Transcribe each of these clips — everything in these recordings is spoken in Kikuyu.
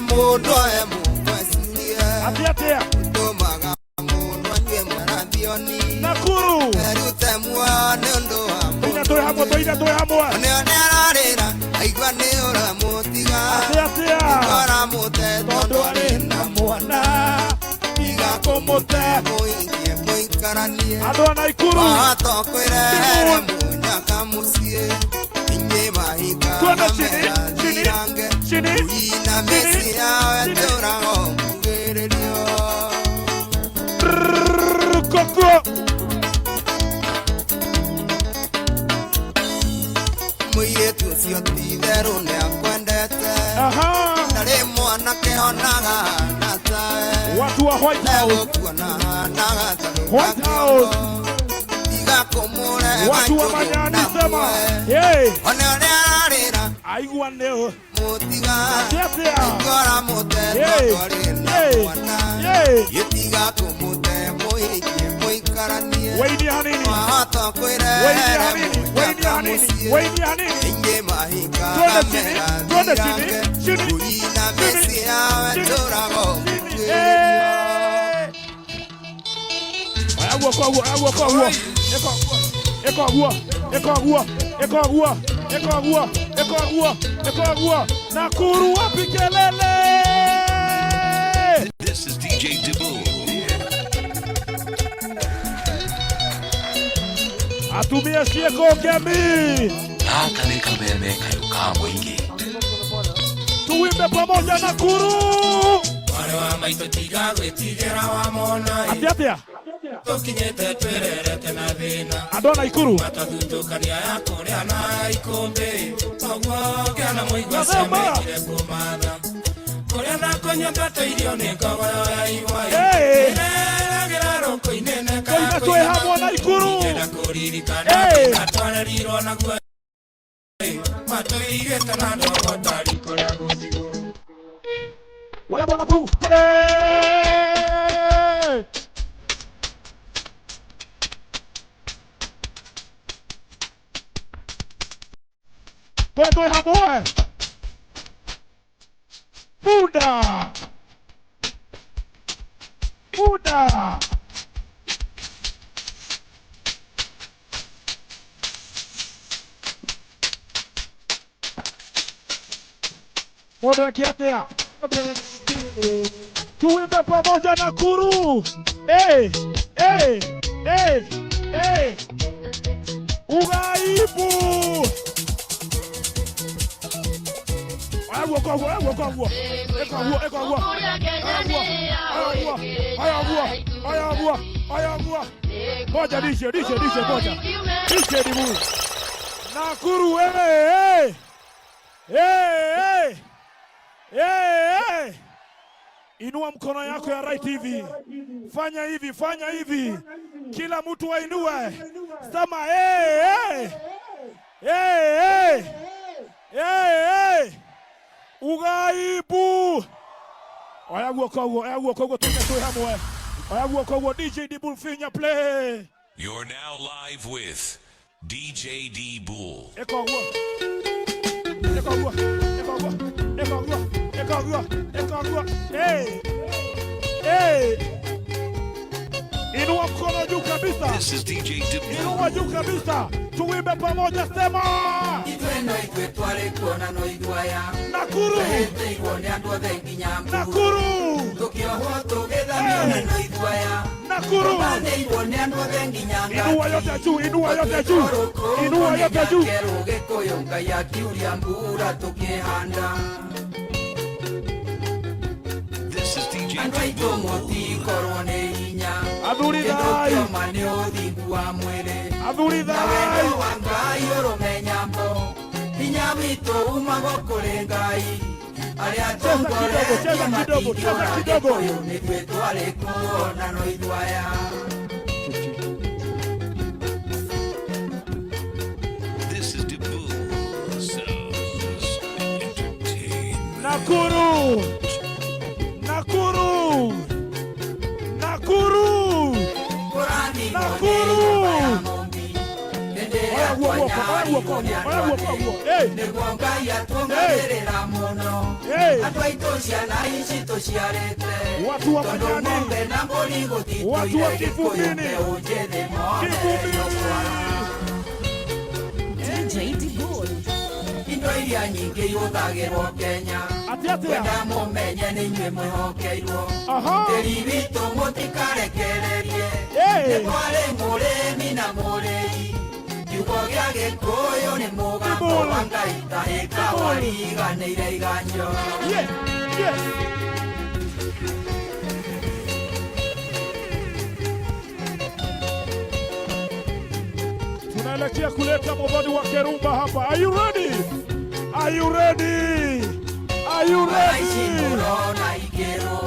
Mũndũ oe mũndũ ecirie. Atĩa atĩa? Tũmaga mũndũ anyue marathioni. Nakuru. Erute muoyo nĩ ũndũ wa Tũine twĩ hamwe, tũine twĩ hamwe. One one ararĩra aigua nĩ ũramũtiga. Atĩa atĩa? Ũramũte Tondũ arĩ na mwana. Tiga kũmũte. Mũikie mũikaranie. Andũ a Naikuru. Wahota kwĩrehere mũnyaka mũciĩ. Inyuĩ mahinga Twende chini, chini, merathirange. chini, Ina chini, mĩciĩ yao chini. ĩtũraga mbugĩrĩrio. Trrrr, Koko. Mũirĩtu ũcio ti-itherũ nĩakwendete. Aha. Ndarĩ mwanake onaga ahana tawe. Watu wa White House. Egũkuona ahanaga ta White House. Tiga kũmũrega Watu wa njũgũ Manyani na sema. muoe. Hey. One ũrĩa ararĩra Aigua nĩ mũtiga. Atĩa atĩa? Aigua ũramũte Hey. tondũ arĩ na Hey. mwana. Hey. Gĩtiga kũmũte mũhikie mũikaranie. Wainia hanini. Wahota Wainia kwĩrehere hanini. Wainia mũnyaka hanini. mũciĩ. Wainia hanini. Inyuĩ mahinga Twende chini, twende chini, chini, Ina chini, mĩciĩ yao chini, ĩtũraga chini. mbugĩrĩrio. Hey. Oya guoko ũguo, oya guoko ũguo. Ĩka ũguo, ĩka ũguo, ĩka ũguo, ĩka ũguo, ĩka ũguo, ĩka ũguo, ĩka ũguo. Nakuru wapi kelele? This is DJ Dibul. Atumia ciĩko ngemi. Gaka nĩ kameme kayũ ka mũingĩ. Tuimbe pamoja Nakuru. Mwarĩ wa maitũ tiga gwĩtigĩra wamona Atĩa atĩa? Tũkinyĩte twĩrerete na thĩna. Andũ a Naikuru. Matathutukania ya kũrĩa na ikũmbĩ koguo ngĩona mũigua Nasema. ciamekire kũmatha kũrĩa na kũnyua twatũirio nĩ ngogoyo ya igwa. Hey. Ĩreragĩra rũkũ-inĩ Tũine twĩ hamwe Naikuru. Ndĩrenda kũririkana Hey. na twarerirwo naguo matũigĩte na ndogo tari kũrĩa gũthigũ. Oya bwana tu. Hey. Twĩ twĩ hamwe. Buda. Buda. Mũndũ eke atĩa? Tuimbe pamoja Nakuru. Hey, hey, hey, hey. Ugaibu. Oya guoko ũguo, oya guoko ũguo. Ĩka ũguo, ĩka ũguo. Oya ũguo, oya ũguo, oya ũguo, oya ũguo, oya ũguo. Moja dishe, dishe, dishe moja. Dishe dibu. Nakuru, hey, hey. Hey, hey. Hey, hey. Inua mkono yako ya right hivi. Fanya hivi, fanya hivi. Kila mtu ainue. Sema hey, hey. Hey, hey. Hey, hey. Ugaibu. Oya guoko ũguo, oya guoko ũguo tuine twĩ hamwe. Oya guoko ũguo DJ Dibul finya play. You're now live with DJ D Bull. Ĩka ũguo. Ĩka ũguo. Ĩka ũguo. Ĩka ũguo. Ĩka ũguo. Ĩka ũguo. Hey. Hey. Inua mkono juu kabisa. This is DJ Dibul. Inua juu kabisa. Tuimbe pamoja, sema Ithuĩ no ithuĩ twarĩ kuona no ithuaya. Nakuru. Twahĩtĩirwo nĩ andũ othe nginya mburu. Nakuru. Tũkĩohwo tũgĩthamio na no ithuaya. Nakuru. Tũbanĩirwo nĩ andũ othe nginya Inua yote juu, inua yote juu. Inua yote juu. Gĩkũyũ Ngai akiuria mbura tũkĩhanda. This is DJ Andũ aitũ Dibul. mũtikorwo nĩ hinya. Athuri Kĩndũ thai. kĩoma nĩ ũthingu wa mwĩrĩ. Athuri Na wendo thai. wa Ngai ũrũme nyambo. Hinya witũ umago kũrĩ Ngai. Arĩa Cheza kidogo, cheza tongoretie kidogo, cheza matingĩũra kidogo. Gĩkũyũ nĩthuĩ twarĩ kuona no ithuaya. This is Dibul Sounds Entertainment. Nakuru. Nakuru. Nakuru. Kũrathimwo nĩ Nakuru. nyũmba ya Mũmbi. Hĩndĩ ĩrĩa Oya Oya guoko, oya guoko, oya guoko, hey. Nĩguo Ngai atuongagĩrĩra mũno. Hey. Andũ aitũ ciana ici tũciarĩte. Watu wa Tondũ majani. ng'ombe na mbũri gũtitũire Watu wa Gĩkũyũ Kivumbini. mbeũ njĩthĩ mone Kivumbini. DJ Dibul. Indo iria nyingĩ ihũthagĩrwo Kenya. Atĩ atĩa? Kwenda mũmenye nĩ inyuĩ mwĩhokeirwo. Aha. Tĩri witũ mũtikarekererie. Hey. Nĩ kwarĩ mũrĩmi na mũrĩi. Kiugo gĩa Gĩkũyũ nĩ mũgambo Dibul. wa Ngai ta ĩka wariganĩire iganjo. Yeah, yeah. Tunaelekea kuleta Muthoni wa Kerumba hapa. Are you ready? Are you ready? Are you Aici ready? mũrona ikĩrwo.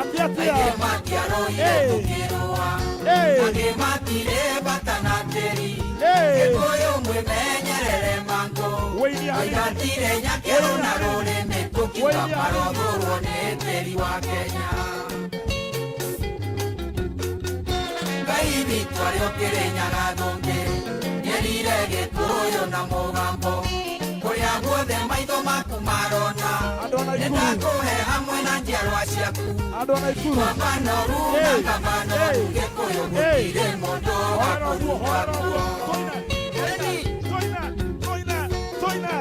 Atĩ atĩa? Aingĩ matiarũire Hey. tũkĩrũa. Hey. Angĩ matirĩ bata na tĩri. Hey. Gĩkũyũ mwĩmenyerere mangũ. Wĩinie hanini. Tũigatire nyakĩrũ na rũrĩmĩ tũkiuga Wĩinie hanini. marothũrwo nĩ tĩri wa Kenya. Ngai witũ arĩ ũkĩrĩnyaga thũngĩ. Nĩerire Gĩkũyũ na mũgambo. Kũrĩa guothe maitho maku marona. Andũ a Naikuru. Nĩndakũhe hamwe na njiarwa ciaku. Andũ a Naikuru. Kavanoru na Hey. Kavanoru Hey. Gĩkũyũ Hey. gũtirĩ mũndũ Hoera ũguo, ũgakũruta hoera kuo. ũguo. Toina, toina, toina, toina.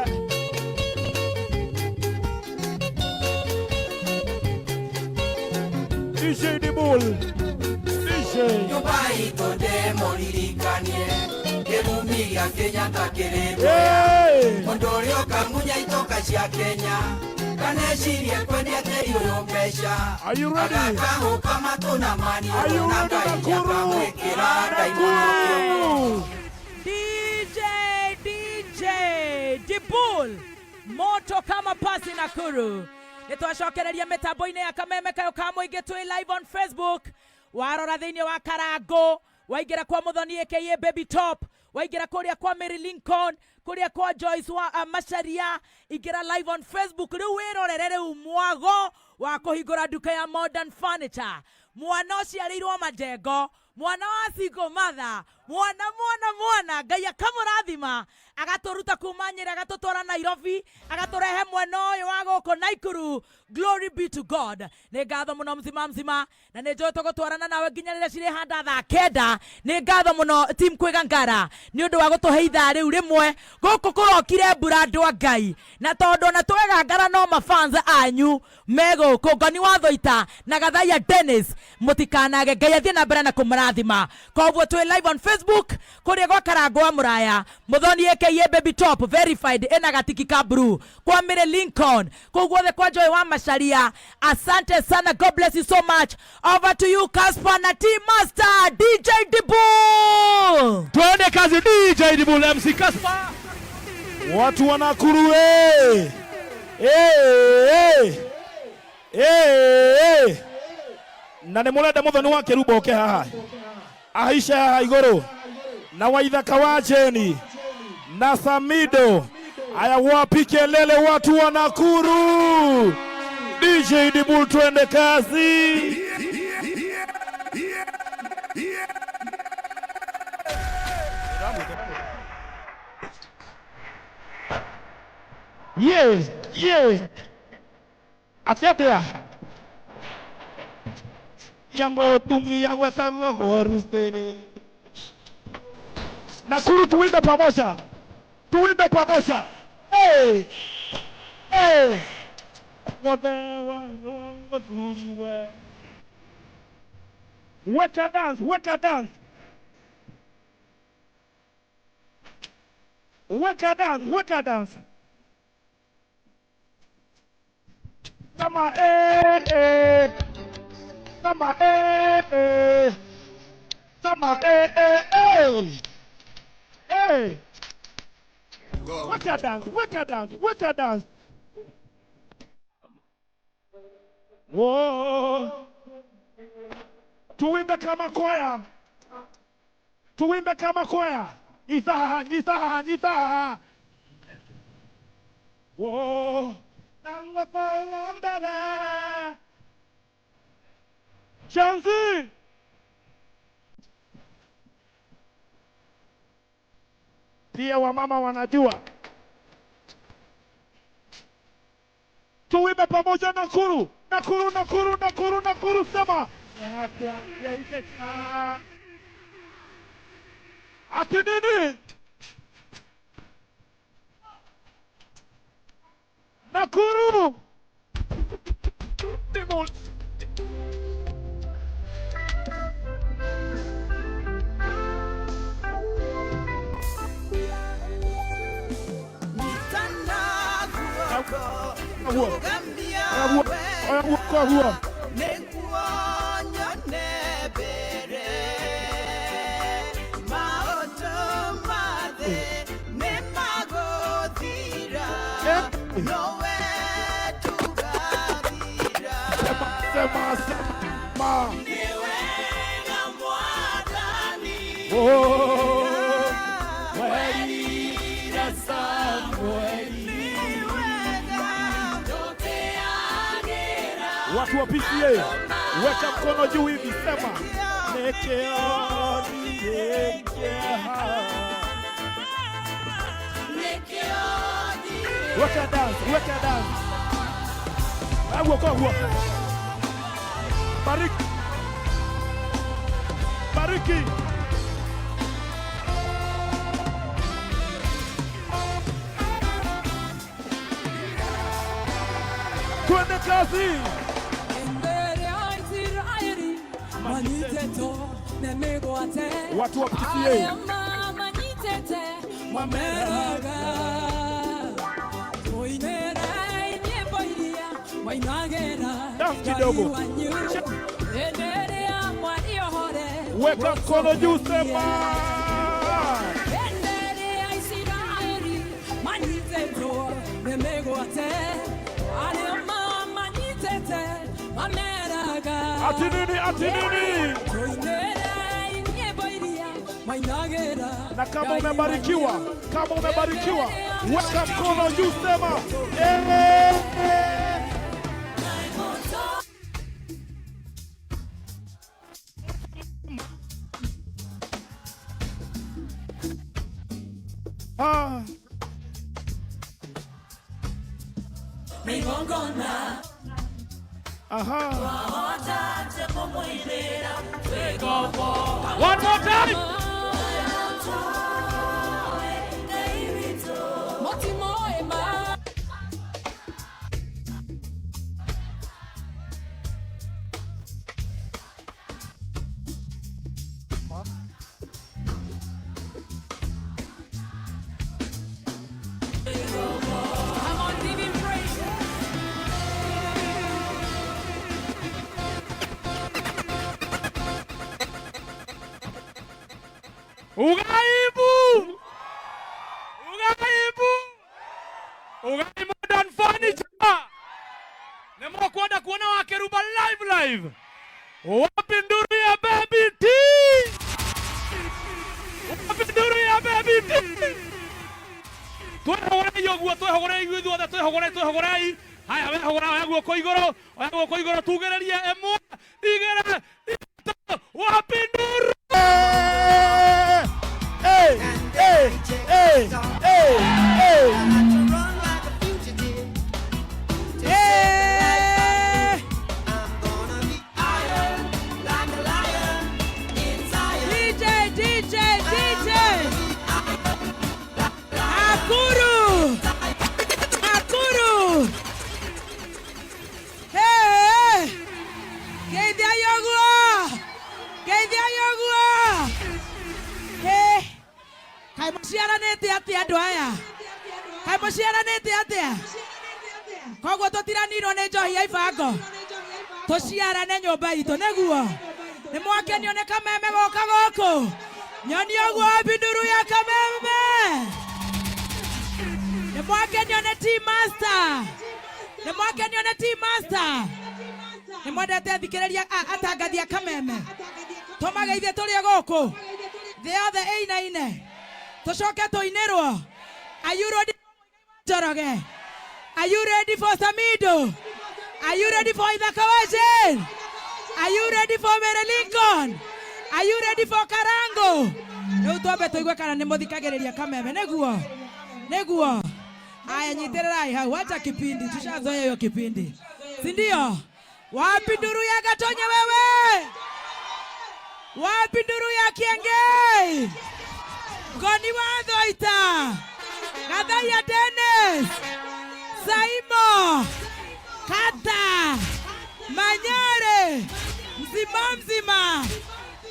DJ Dibul. DJ. Nyũmba itũ ndĩmũririkanie kĩrumi gĩa Kenyatta kĩrĩ guoya. Hey. Mũndũ ũrĩa ũkamunya itoka cia Kenya kanecirie kwendia tĩri ũyũ mbeca. Are you ready? Agakahũka matũ na Are you maniũrũ na ready, Ngai Nakuru? akamwĩkĩra ndaimono kĩongo. Nakuru. DJ DJ Dibul moto kama pasi Nakuru. Nĩtwacokereria mĩtambo-inĩ ya kameme kayo ka mũingĩ twĩ live on Facebook. Warora thĩinĩ wa Karango, waingĩra kwa Muthoni aka Baby Top, waingĩra kũrĩa kwa Mary Lincoln, kũrĩa kwa Joyce wa Macharia, ingĩra live on Facebook rĩu wĩrorere rĩu mwago wa kũhingũra nduka ya Modern Furniture. Mwana ũciarĩirwo majengo, mwana wa single mother, mwana mwana mwana, Ngai akamũrathima agatũruta kuma Nyĩrĩ agatũtwara Nairobi agatũrehe mwena ũyũ wa gũkũ Naikuru. Glory be to God. Nĩ ngatho mũno mzima mzima, na nĩ njũĩ tũgũtwarana nawe nginya rĩrĩa cirĩhanda thaa kenda. Nĩ ngatho mũno team Kwĩgangara nĩ ũndũ wa gũtũhe ithaa rĩu rĩmwe. Gũkũ kũrokire mbura andũ a Ngai, na tondũ ona twegangara no mafans anyu me gũkũ Ngoni wa Thoita na Gathaiya Dennis, mũtikanage Ngai athiĩ na mbere na kũmũrathima. Koguo twĩ live on Facebook kũrĩa gwa Karango wa Mũraya, Muthoni aka Baby Top verified ena gatiki ka blue, kwa Mary Lincoln, kũu guothe kwa Joy wa Macharia. Asante sana, God bless you so much. Over to you Casper na T Master DJ Dibul. Twende kazi DJ Dibul MC Casper. Watu wa Nakuru eh. Eh, eh. Eh, eh. Na nĩ mũrenda Muthoni wa Kĩrumba oke haha ahaice haha igũrũ na Waithaka wa Jeni na Samido. Aya, wapi kelele watu wa Nakuru? DJ Dibul, twende kazi. Yes, yes. Atĩ atĩa? Jambo tumia wasamohoruse. Nakuru tuimbe pamoja. Tuimbe pamoja. Hey! Hey! What a dance, what a dance. What a dance, what a dance. Kama eh eh. Kama eh eh. Kama eh eh eh. Hey. What a dance, what a dance, what a dance. Whoa. Tuimbe kama kwaya. Tuimbe kama kwaya. Isaha, isaha, isaha. Whoa. Shanzi. Pia wamama wanajua. Tuimbe pamoja Nakuru, Nakuru, Nakuru, Nakuru, Nakuru, sema ati nini? Nakuru. Demol. Nĩguo nyone mbere maũndũ ma thĩ nĩmagũthira, nowe ndũgathira. Sema, sema. Nĩ wega Mwathani, Oh, werire Samueli. Nĩ wega tũteagĩra Watu wa PCA, weka mkono juu hivi, sema nekeoni Weka dance, weka dance. Agua kwa agua. Bariki. Bariki. Twende kazi. Watu wa PCA. Dance kidogo. Weka mkono juu, sema ati nini, ati nini? Na kama umebarikiwa, kama umebarikiwa, weka mkono juu, sema eh. Ah. Aha. One more time. Come on, give him praise. Ugaibu! Ugaibu! Ugai Modern Furniture! Nĩmũkwenda kuona Wakeruba live live. Wapi nduru ya Baby T? Wapi nduru ya Baby T? Twĩhũgũrei ũguo, twĩhũgũrei ithuothe, twĩhũgũrei, twĩhũgũrei. Haya, wehũgũra, oya guoko igũrũ, oya guoko igũrũ, tugĩrĩrie ĩmwe, igĩrĩ, ithatũ, wapi nduru? Hey, hey, hey, hey, hey. Hey! DJ, DJ, DJ. Nakuru! Nakuru! Hey! Geithia yoguo! Geithia yoguo! Hey! Kaĩ mũciaranĩte atĩa andũ aya? Kaĩ mũciaranĩte atĩa? Koguo tũtiraninwo nĩ njohi ya ibango. Tũciarane nyũmba itũ nĩguo. Nĩ mwakenio nĩ kameme goka gũkũ. Nyonie ũguo mbinduru ya kameme. Nĩ mwakenio nĩ Team Master. Nĩ mwakenio nĩ Team Master. Nĩ mwendete thikĩrĩria atangathi a kameme. Tũmageithie tũrĩ gũkũ. Thĩ yothe ĩinaine. Tũcoke tũinĩrwo. Are you ready for Njoroge? Are you ready for Samido? Are you ready for Ithaka wa Jane? Are you ready for Mary Lincoln? Are you ready for Karango? Rĩu twambe tũigue kana nĩ mũthikagĩrĩria Kameme nĩguo nĩguo. Aya, nyitĩrĩrai hau, wacha kipindi, tushazoea hiyo kipindi, si ndio? Wapi nduru ya Gatonye wewe? Wapi nduru ya Kiengei? Ngoni wa Thoita, Gathaiya Dennis, Saimo, Kata, Manyare, mzima mzima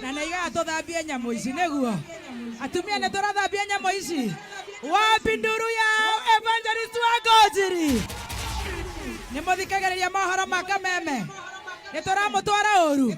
na naigaga tuthambie nyamũ ici nĩguo atumia nĩ tũrathambia nyamũ ici. Wapi nduru ya Evangelist wa Ngũnjiri? Nĩ mũthikagĩrĩria mohoro ma Kameme, nĩ tũramũtwara ũru.